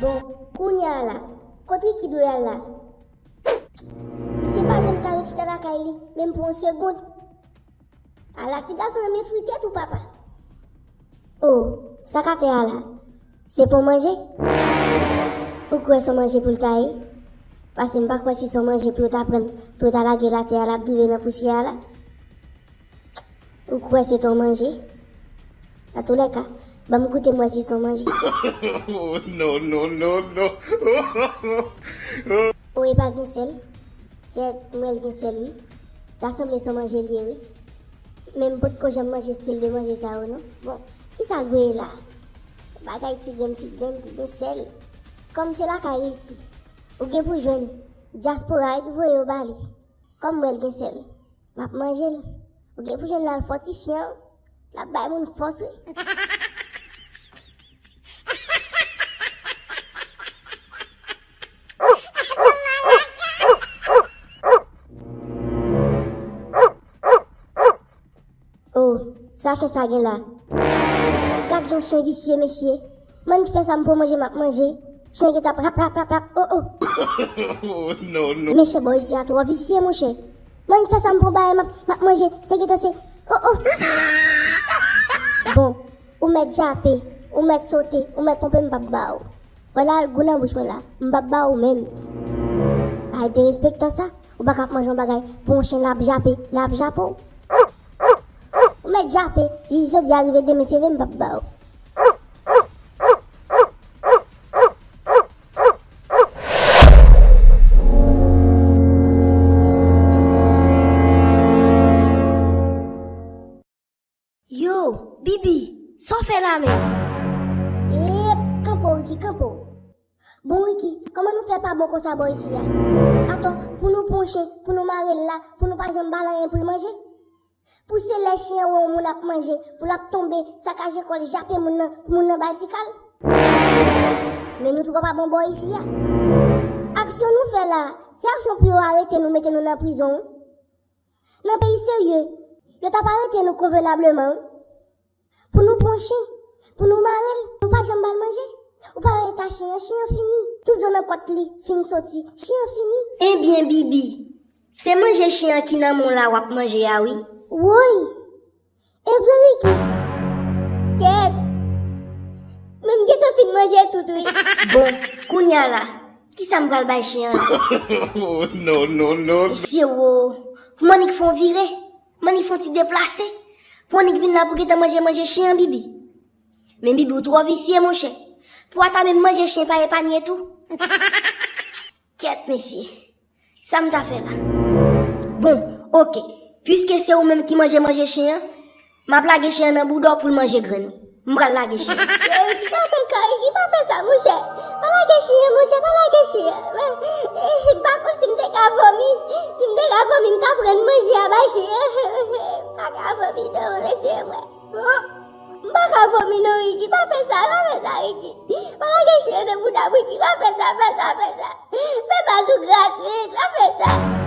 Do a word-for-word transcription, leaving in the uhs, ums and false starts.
Bon, kounye a la, kot Ricky dwe al la? Misye pa janm ka ret chita lakay li, menm pou yon segond. Ala ti gason renmen frite tou papa. Oh, sa k atè a la? Se pon manje? Ou kwè se yon manje pou l ta ye? Paske m pa kwè si se yon manje pou yo ta pran, pou yo ta lage l atè a, l ap drive nan pousyè a la. Ou kwè se te yon manje? Antoulèka, ban m goute m wè si se yon manje. Oh, no, no, no, no. Oh, e pa l gen sèl? Kèt, m wè l gen sèl, wi. Ta sanble se yon manje l ye, wi. Men m potko janm manje stil de manje sa yo, non. Bon, kisa l voye la? Bagay ti grenn, ti grenn ki gen sèl. Kòm se lakay Ricky, ou gen pou jwenn dyaspora ki voye yo ba li. Kòm m wè l gen sèl, m ap manje l. Ou gen pou jwenn l al fòtifyan, l ap bay moun fòs, wi. Oh, sa chen sa gen la? Gad yon chen visye, mesye. Mwen ki fè sa m pran manje, m ap manje. Chen gentan ap rap, rap, rap, rap. Oh, oh. Oh, no, no. Men chen bò isi a twò visye, monchè. Mwen ki fè sa m pran bagay, m ap, m ap manje. Se gentan se, oh, oh. Bon, ou mèt jape, ou mèt sote, ou mèt ponpe, m p ap ba w. Wè la al gou nan bouch mwen la, m p ap ba ou menm. Ay derespektan sa, ou pa ka ap manje yon bagay pou yon chen l ap jape, l ap jape w. Ou mèt jape, jis jodi a rive demen se vre m p ap ba ou. Yo, Bibi, sa w fè la menm? Eep, kanpe w, Ricky, kanpe w. Bon, Ricky, kòman nou fè pa bon konsa bò isi a? Atò, pou nou pran yon chen, pou nou mare l la, pou nou pa janm ba l anyen pou l manje? Pou se lè chen an wè yon moun ap manje, pou l ap tonbe, sakaje kò l, jape moun nan, pou moun nan ba l ti kal? Men nou twò pa bon bò isi a. Aksyon nou fè la, se aksyon pou yo arete nou, mete nou nan prizon, wi. Nan peyi serye, yo t ap arete nou konvenableman, wi. Pou nou pran chen, pou nou mare l, nou pa janm ba l manje. Ou pa wè eta chen an, chen an fini. Tout zo nan kòt li fin soti, chen an fini. Ebyen, Bibi, se manje chen an ki nan men w la w ap manje a, wi. Woy! E vre, Ricky? Kèt! Men m gentan fin manje tout, wi. Bon, kounye a la, kisa m pral bay chen an? Oh, no, no, no. Mesye wo, pou m annik fè yon vire, m annik fè yon ti deplase, pou annik vin la pou gentan manje, manje chen an, Bibi. Men Bibi, ou twò visye, monchè. Pou w ata menm manje chen pa epanye tou. Kèt, mesye. Sa m ta fè la? Bon, oke. Piske se ou menm ki manje manje chen an, m ap lage chen an nan bouda w pou l manje grenn ou. M pral lage chen an. Yo, Ricky, pa fè sa, Ricky, pa fè sa, monchè. Pa lage chen an, monchè, pa lage chen an. Eh, m pa konn si m te ka vomi. Si m te ka vomi, m t ap rann manje a bay chen an. M pa ka vomi, non, lese mwen. M pa ka vomi non, Ricky. Pa fè sa, pa fè sa, Ricky. Pa lage chen an nan bouda m, Ricky. Pa fè sa, pa fè sa, pa fè sa. Fè baz ou gras, Ricky. Pa fè sa.